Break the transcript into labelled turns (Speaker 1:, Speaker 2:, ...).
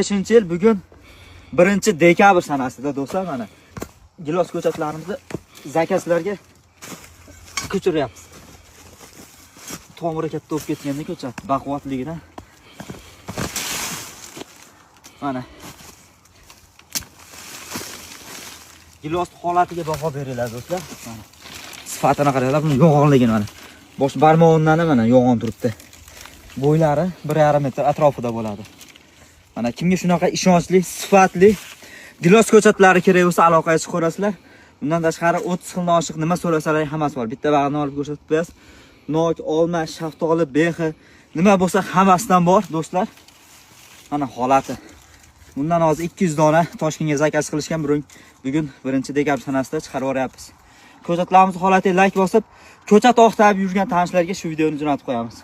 Speaker 1: 25-yil bugun 1 dekabr sanasida do'stlar, mana gilos ko'chatlarimizni zakazlarga ko'chiryapmiz. Tomiri katta bo'lib ketganda ko'chat baquvvatligidan. Mana gilos holatiga baho beringlar do'stlar. Mana sifatini qaranglar, buni yo'g'onligini mana. Bosh barmog'imdan mana yo'g'on turibdi. Bo'ylari 1,5 metr atrofida bo'ladi. Mana kimga shunaqa ishonchli, sifatli gilos ko'chatlari kerak bo'lsa aloqaga chiqaverasizlar. Bundan tashqari 30 xildan oshiq nima so'rasalar hammasi bor. Bitta bag'ini olib ko'rsatib qo'yasiz. Nok, olma, shaftoli, bexi nima bo'lsa hammasidan bor do'stlar. Mana holati. Bundan hozir 200 dona Toshkentga zakaz qilishgan. Bugun 1 dekabr sanasida chiqarib yuboryapmiz. Ko'chatlarimiz holatiga like bosib, ko'chat oqtarib yurgan tanishlarga shu videoni jo'natib qo'yamiz.